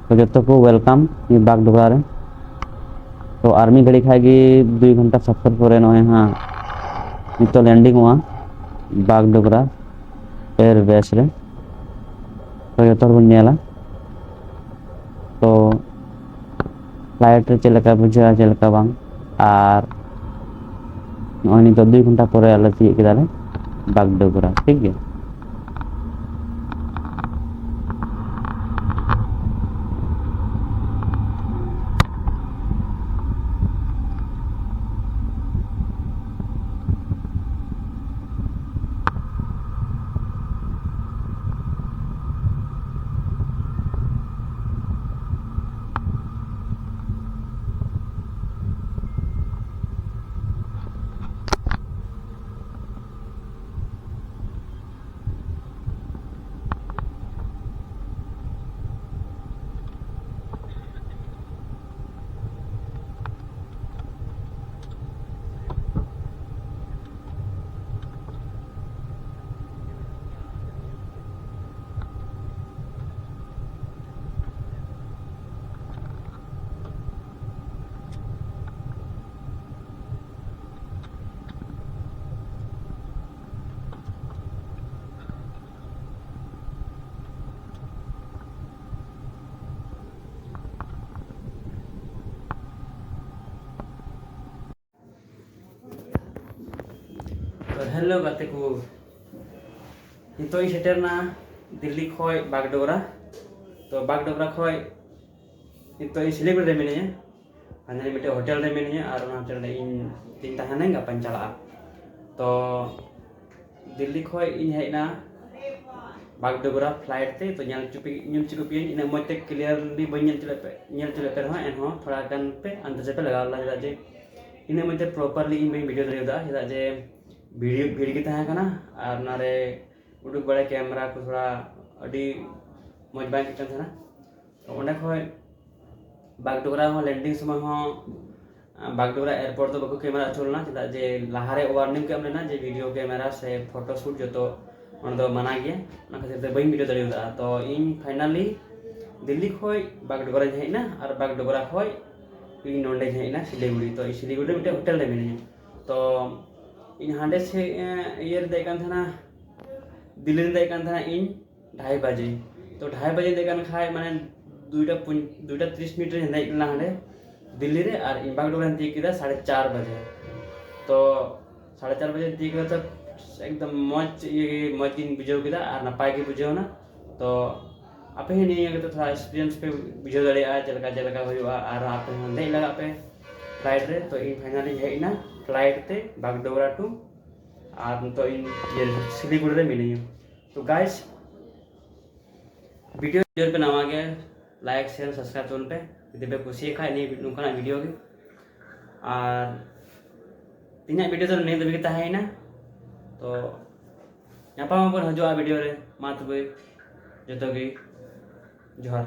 ᱛᱚ ᱡᱚᱛᱚ ᱠᱚ welcome ᱱᱤᱭᱟᱹ ᱵᱟᱜᱽᱰᱚᱜᱽᱨᱟ ᱨᱮ᱾ ᱛᱚ ᱟᱨ ᱢᱤᱫ ᱜᱷᱟᱹᱲᱤ ᱠᱷᱟᱡ ᱜᱮ, ᱫᱩᱭ ᱜᱷᱚᱱᱴᱟ ᱥᱟᱯᱷᱚᱨ ᱯᱚᱨᱮ ᱱᱚᱜᱼᱚᱭ ᱦᱟᱸᱜ ᱱᱤᱛᱚᱜ landing ᱚᱜᱼᱟ ᱵᱟᱜᱽᱰᱚᱜᱽᱨᱟ air base ᱨᱮ᱾ ᱛᱚ ᱡᱚᱛᱚ ᱦᱚᱲ ᱵᱚᱱ ᱧᱮᱞᱟ᱾ ᱛᱚ flight ᱨᱮ ᱪᱮᱫ ᱞᱮᱠᱟ ᱵᱩᱡᱷᱟᱹᱜᱼᱟ, ᱪᱮᱫ ᱞᱮᱠᱟ ᱵᱟᱝ᱾ ᱟᱨ ᱱᱚᱜᱼᱚᱭ ᱱᱤᱛᱚᱜ ᱫᱩᱭ ᱜᱷᱚᱱᱴᱟ ᱯᱚᱨᱮ ᱟᱞᱮ ᱛᱤᱭᱳᱜ ᱠᱮᱫᱟᱞᱮ ᱵᱟᱜᱽᱰᱚᱜᱽᱨᱟ, ᱴᱷᱤᱠ ᱜᱮᱭᱟ᱾ ᱛᱚ ᱦᱮᱞᱳ ᱜᱟᱛᱮ ᱠᱚ, ᱱᱤᱛᱚᱜ ᱤᱧ ᱥᱮᱴᱮᱨ ᱮᱱᱟ ᱫᱤᱞᱞᱤ ᱠᱷᱚᱡ ᱵᱟᱜᱽᱰᱳᱜᱽᱨᱟ᱾ ᱛᱚ ᱵᱟᱜᱽᱰᱳᱜᱽᱨᱟ ᱠᱷᱚᱡ ᱱᱤᱛᱚᱜ ᱤᱧ ᱥᱤᱞᱤᱜᱩᱲᱤ ᱨᱮ ᱢᱤᱱᱟᱹᱧᱟ᱾ ᱦᱟᱸᱰᱮ ᱢᱤᱫᱴᱮᱡ ᱦᱳᱴᱮᱞ ᱨᱮ ᱢᱤᱱᱟᱹᱧᱟ ᱟᱨ ᱚᱱᱟ ᱦᱳᱴᱮᱞ ᱨᱮ ᱤᱧ ᱛᱤᱧ ᱛᱟᱦᱮᱱᱟᱹᱧ, ᱜᱟᱯᱟᱧ ᱪᱟᱞᱟᱜᱼᱟ᱾ ᱛᱚ ᱫᱤᱞᱞᱤ ᱠᱷᱚᱡ ᱤᱧ ᱦᱮᱡ ᱮᱱᱟ ᱵᱟᱜᱽᱰᱳᱜᱽᱨᱟ flight ᱛᱮ᱾ ᱛᱚ ᱧᱮᱞ ᱦᱚᱪᱚ ᱯᱮ, ᱧᱮᱞ ᱦᱚᱪᱚ ᱯᱮᱭᱟᱹᱧ, ᱤᱱᱟᱹᱜ ᱢᱚᱡᱽ ᱛᱮ clearly ᱵᱟᱹᱧ ᱧᱮᱞ ᱦᱚᱪᱚ ᱞᱮᱫ ᱯᱮ, ᱧᱮᱞ ᱦᱚᱪᱚ ᱞᱮᱫ ᱯᱮ ᱨᱮᱦᱚᱸ ᱮᱱᱦᱚᱸ ᱛᱷᱚᱲᱟ ᱜᱟᱱ ᱯᱮ ᱟᱱᱫᱟᱡᱟ ᱯᱮ ᱞᱟᱜᱟᱣ ᱞᱮᱫᱟ, ᱪᱮᱫᱟᱜ ᱡᱮ ᱤᱱᱟᱹᱜ ᱢᱚᱡᱽ ᱛᱮ properly ᱤᱧ ᱵᱟᱹᱧ video ᱫᱟᱲᱮᱭᱟᱫᱟ, ᱪᱮᱫᱟᱜ ᱡᱮ ᱵᱷᱤᱲ, ᱵᱷᱤᱲ ᱜᱮ ᱛᱟᱦᱮᱸ ᱠᱟᱱᱟ ᱟᱨ ᱚᱱᱟᱨᱮ ᱩᱰᱩᱠ ᱵᱟᱲᱟᱭ camera ᱠᱚ ᱛᱷᱚᱲᱟ ᱟᱹᱰᱤ ᱢᱚᱡᱽ ᱵᱟᱝ ᱟᱹᱭᱠᱟᱹᱜ ᱠᱟᱱ ᱛᱟᱦᱮᱱᱟ᱾ ᱛᱚ ᱚᱸᱰᱮ ᱠᱷᱚᱡ ᱵᱟᱜᱽᱰᱳᱜᱽᱨᱟ ᱦᱚᱸ landing ᱥᱚᱢᱚᱭ ᱦᱚᱸ, ᱟᱸ, ᱵᱟᱜᱽᱰᱳᱜᱽᱨᱟ airport ᱫᱚ ᱵᱟᱠᱚ camera ᱦᱚᱪᱚ ᱞᱮᱱᱟ, ᱪᱮᱫᱟᱜ ᱡᱮ ᱞᱟᱦᱟᱨᱮ warning ᱠᱚ ᱮᱢ ᱞᱮᱱᱟ ᱡᱮ video camera ᱥᱮ photo shoot ᱡᱚᱛᱚ ᱚᱱᱟ ᱫᱚ ᱢᱟᱱᱟ ᱜᱮᱭᱟ, ᱚᱱᱟ ᱠᱷᱟᱹᱛᱤᱨ ᱛᱮ ᱵᱟᱹᱧ video ᱫᱟᱲᱮ ᱠᱟᱫᱟ᱾ ᱛᱚ ᱤᱧ finally ᱫᱤᱞᱞᱤ ᱠᱷᱚᱡ ᱵᱟᱜᱰᱳᱜᱨᱟᱧ ᱦᱮᱡ ᱮᱱᱟ, ᱟᱨ ᱵᱟᱜᱰᱳᱜᱨᱟ ᱠᱷᱚᱡ ᱤᱧ ᱱᱚᱸᱰᱮᱧ ᱦᱮᱡ ᱮᱱᱟ ᱥᱤᱞᱤᱜᱩᱲᱤ᱾ ᱛᱚ ᱤᱧ ᱥᱤᱞᱤᱜᱩᱲᱤ ᱨᱮ ᱢᱤᱫᱴᱮᱱ ᱦᱳᱴᱮᱞ ᱨᱮ ᱢᱤᱱᱟᱹᱧᱟ᱾ ᱛᱚ ᱤᱧ ᱦᱟᱸᱰᱮ ᱥᱮ ᱤᱭᱟᱹ ᱨᱮ ᱫᱮᱡ ᱠᱟᱱ ᱛᱟᱦᱮᱱᱟ, ᱫᱤᱞᱞᱤ ᱨᱮ ᱫᱮᱡ ᱠᱟᱱ ᱛᱟᱦᱮᱱᱟ ᱤᱧ ᱰᱷᱟᱭ ᱵᱟᱡᱮ᱾ ᱛᱚ ᱰᱷᱟᱭ ᱵᱟᱡᱮ ᱫᱮᱡ ᱠᱟᱱ ᱠᱷᱟᱡ ᱢᱟᱱᱮ ᱫᱩᱭᱴᱟ ᱯᱚᱧ- ᱫᱩᱭᱴᱟ ᱛᱤᱨᱤᱥ ᱢᱤᱱᱤᱴ ᱨᱮᱧ ᱫᱮᱡ ᱞᱮᱱᱟ ᱦᱟᱸᱰᱮ ᱫᱤᱞᱞᱤ ᱨᱮ, ᱟᱨ ᱤᱧ ᱵᱟᱜᱰᱳᱜᱨᱟᱧ ᱛᱤᱭᱳᱜ ᱠᱮᱫᱟ ᱥᱟᱲᱮ ᱪᱟᱨ ᱵᱟᱡᱮ᱾ ᱛᱚ ᱥᱟᱲᱮ ᱪᱟᱨ ᱵᱟᱡᱮ ᱛᱤᱭᱳᱜ ᱠᱮᱫᱟ, ᱛᱚ ᱮᱠᱫᱚᱢ ᱢᱚᱡᱽ ᱤᱭᱟᱹ ᱜᱮ, ᱢᱚᱡᱽ ᱜᱤᱧ ᱵᱩᱡᱷᱟᱹᱣ ᱠᱮᱫᱟ ᱟᱨ ᱱᱟᱯᱟᱭ ᱜᱮ ᱵᱩᱡᱷᱟᱹᱣ ᱮᱱᱟ᱾ ᱛᱚ ᱟᱯᱮ ᱦᱚᱸ ᱱᱤᱭᱟᱹ ᱠᱟᱛᱮ ᱛᱷᱚᱲᱟ experience ᱯᱮ ᱵᱩᱡᱷᱟᱹᱣ ᱫᱟᱲᱮᱭᱟᱜᱼᱟ, ᱪᱮᱫ ᱞᱮᱠᱟ ᱪᱮᱫ ᱞᱮᱠᱟ ᱦᱩᱭᱩᱜᱼᱟ, ᱟᱨ ᱟᱯᱮ ᱦᱚᱸ ᱫᱮᱡ ᱞᱟᱜᱟᱜ ᱯᱮ flight ᱨᱮ᱾ ᱛᱚ ᱤᱧ finally ᱤᱧ ᱦᱮᱡ ᱮᱱᱟ flight ᱛᱮ ᱵᱟᱜᱰᱳᱜᱨᱟ to, ᱟᱨ ᱱᱤᱛᱚᱜ ᱤᱧ ᱤᱭᱟᱹ ᱥᱤᱞᱤᱜᱩᱲᱤ ᱨᱮ ᱢᱤᱱᱟᱹᱧᱟ᱾ ᱛᱚ guys, video ᱡᱩᱫᱤ ᱯᱮ ᱱᱟᱣᱟ ᱜᱮ, like share subscribe ᱛᱟᱵᱚᱱ ᱯᱮ ᱡᱩᱫᱤ ᱯᱮ ᱠᱩᱥᱤᱭᱟᱜ ᱠᱷᱟᱡ ᱱᱤᱭᱟᱹ ᱱᱚᱝᱠᱟᱱᱟᱜ video ᱜᱮ᱾ ᱟᱨ ᱛᱮᱦᱮᱧᱟᱜ video ᱫᱚ ᱱᱤᱭᱟᱹ ᱫᱷᱟᱹᱵᱤᱡ ᱜᱮ ᱛᱟᱦᱮᱸᱭᱮᱱᱟ᱾ ᱛᱚ ᱧᱟᱯᱟᱢ ᱟᱵᱚᱱ ᱦᱤᱡᱩᱜᱼᱟ video ᱨᱮ᱾ ᱢᱟ ᱛᱚᱵᱮ ᱡᱚᱛᱚ ᱜᱮ ᱡᱚᱦᱟᱨ᱾